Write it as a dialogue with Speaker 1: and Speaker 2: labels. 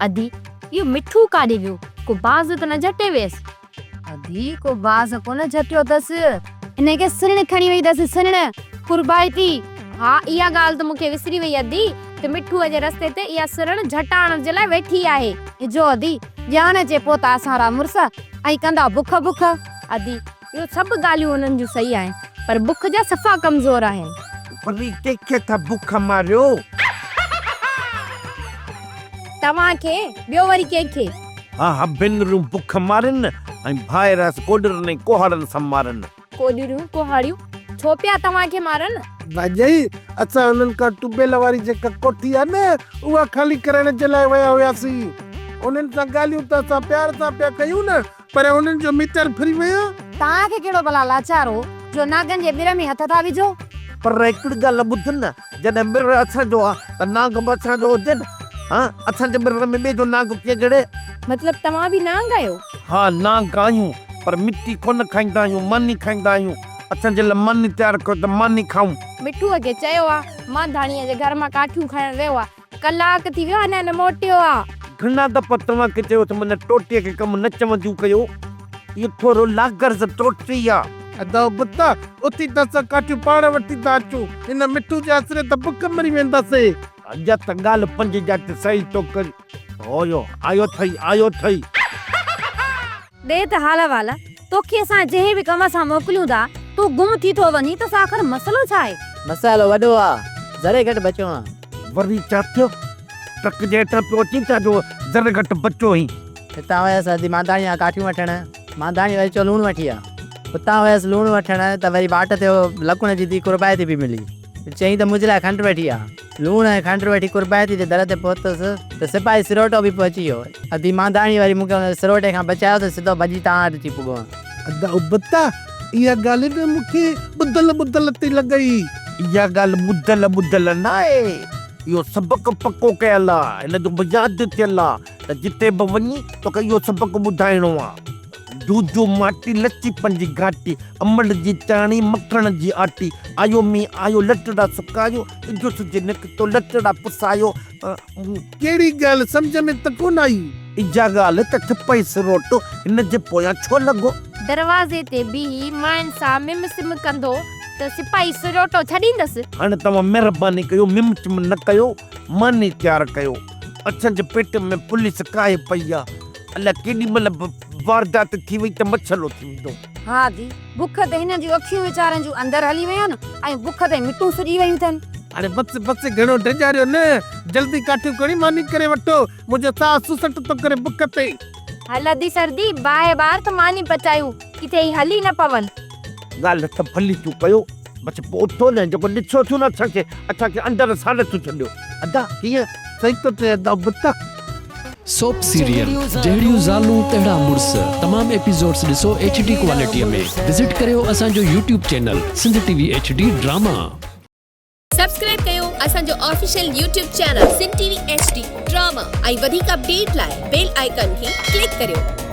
Speaker 1: ادي، اهو مٺو ڪاڏي ويو؟ ڪو باز ته نه جهٽي ويس؟
Speaker 2: ادي، ڪو باز ڪونه جهٽيو اٿس. هن کي سرڻ کڻي وئي اٿس، سرڻ، قربائتي.
Speaker 1: ها، اها ڳالهه ته مون کي وسري وئي ادي، ته مٺوء جي رستي تي اها سرڻ جهٽائڻ جي لاء ويٺي آهي.
Speaker 2: اجهو ادي، ڄاڻ جي پوء ته اسان را مڙس ۽ ڪندا بک بک.
Speaker 1: ادي، اهو سڀ ڳالهيون انهن جون صحيح آهن، پر بک جا صفا ڪمزور آهن.
Speaker 3: وري ڪنهن کي ٿا بک ماريو؟
Speaker 1: توهان کي، ٻيو وري ڪنهن کي؟
Speaker 3: ها ها، ڀينرون بک مارين ۽ ڀائر اس ڪوڏرن ۽ ڪهاڙن سان مارن.
Speaker 1: ڪوڏريون، ڪهاڙيون ڇو پيا توهان کي مارن؟
Speaker 4: ڀاڄائي، اسان انهن کان ٽوبيل واري جيڪا ڪوٺي آهي نه، اها خالي ڪرائڻ جي لاء ويا هياسين. انهن سان ڳالهيون ته اسان پيار سان پيا ڪيون نه، پر انهن جو ميٽر ڦري ويو.
Speaker 2: توهان کي ڪهڙو ڀلا لاچار هو جو ناگن جي ٻر ۾ هٿ ٿا وجهو؟
Speaker 3: پر هڪڙي ڳالهه ٻڌ نه، جڏهن ٻر اسان جو آ ته نانگ به اسان جو هجي نه. ها، اسان جي ٻر ۾ ٻئي جو نانگ ڪيئن گهڙي؟
Speaker 1: مطلب توهان به نانگ آهيو؟
Speaker 3: ها، نانگ آهيون، پر مٽي ڪونه کائيندا آهيون، ماني کائيندا آهيون. اسان جي لاء ماني تيار ڪيو ته ماني کائون.
Speaker 1: مٺوء کي چيو آ، مانڌاڻيء جي گهر مان ڪاٺيون کڻڻ ويو آ. ڪلاڪ ٿي ويو اڃا نه موٽيو آ.
Speaker 3: گهڻا دفعا توهان کي چيو ته من ٽوٽيء کي ڪم نه چونديون ڪيو. اهو ٿورو لاغرض ٽوٽي آ.
Speaker 4: ادا ابتا، اٿي ته اسان ڪاٺيون پاڻ وٺي ٿا اچون. هن مٺو جي آسري ته بک مري وينداسين.
Speaker 3: اڄ ته ڳالهه پنج جاٽ صحيح ٿو ڪرين. هويو، آيو اٿئي، آيو اٿئي.
Speaker 2: ڏي ته حال احوال، توکي اسان جنهن به ڪم سان موڪليون ٿا، تون گم ٿي ٿو وڃين ته آخر مسئلو ڇا آهي؟
Speaker 5: مسئلو وڏو آ، ذري گهٽ بچيو آن.
Speaker 3: وري ڇا ٿيو؟ ٽرڪ جي هيٺان پيو اچين ڇا جو ذري گهٽ بچيو هين؟
Speaker 5: هتان ويس ادي مانڌاڻي کان ڪاٺيون وٺڻ، مانڌاڻي وري چيو لوڻ وٺي آ. اتان ويس لوڻ وٺڻ ته وري واٽ تي لڪڻ جي ڌيء قربائتي پئي ملي. چيائين ته منهنجي لاء کنڊ وٺي آ. لوڻ ۽ کنڊ وٺي قربائتي جي در تي پهتس ته سپاهي سروٽو به پهچي ويو. ادي مانڌاڻي وري مون کي ان سروٽي کان بچايو ته سڌو ڀڄي توهان وٽ اچي پڳو هان.
Speaker 4: ادا ابتا، اها ڳالهه نه مون کي ٻڌل ٻڌل ٿي لڳئي.
Speaker 3: اها ڳالهه ٻڌل ٻڌل ناهي. اهو سبق پڪو ڪيل آ. هن جو به ياد ٿيل آ ته جتي به وڃين توکي اهو سبق ٻڌائڻو آ. جوجو ماٽي، لچي پنهنجي گهاٽي، امڙ جي چاڻي، مکڻ جي آٽي، آيو مينهن آيو، لٽڙا سڪايو، اجهو سج نڪتو، لٽڙا پسايو.
Speaker 4: ڪهڙي ڳالهه سمجهه ۾ ته ڪونه آئي.
Speaker 3: اها ڳالهه ته ٺپئي سروٽو هن جي پويان ڇو لڳو؟
Speaker 1: دروازي تي بيهي ماين سان مم سم ڪندو ته سپاهي سروٽو ڇڏيندس.
Speaker 3: هاڻي توهان مهرباني ڪيو مم چم نه ڪيو، ماني تيار ڪيو. اسان جي پيٽ ۾ پوليس ڪاهي پئي آ. الاء ڪيڏي مهل به واردات ٿي وئي ته مسئلو ٿي ويندو.
Speaker 2: ها ادي، بک تي هنن جون اکيون ويچارن جون اندر هلي ويون ۽ بک تي مٽون سڄي ويون اٿن.
Speaker 4: هاڻي بس بس گهڻو ڊيڄاريو نه، جلدي ڪاٺيون کڻي ماني ڪري وٺو، منهنجو ساهه سوسٽ ٿو ڪري بک تي.
Speaker 1: هل ادي سردي، باهه ٻار ته ماني پچايون، ڪٿي هي هلي نه پون.
Speaker 3: ڳالهه ته ڀلي تون ڪيو، بس پوء اٿو نه، جيڪو ڏسو ٿيون نه اسان کي، اسان کي اندر ساڙي ٿيون ڇڏيو. ادا ڪيئن؟
Speaker 4: صحيح ٿو چئين ادا ابتا.
Speaker 6: سوپ سيريل جهڙيون زالون تهڙا مڙس تمام ايپيسوڊس ڏسو ايڇ ڊي ڪوالٽي ۾ وزٽ ڪريو اسان جو YouTube channel Sindh T V H D drama.
Speaker 7: Subscribe ڪيو اسان جو official YouTube channel Sindh T V H D drama ۽ وڌيڪ اپڊيٽ لاء بيل آئيڪان کي ڪلڪ ڪريو.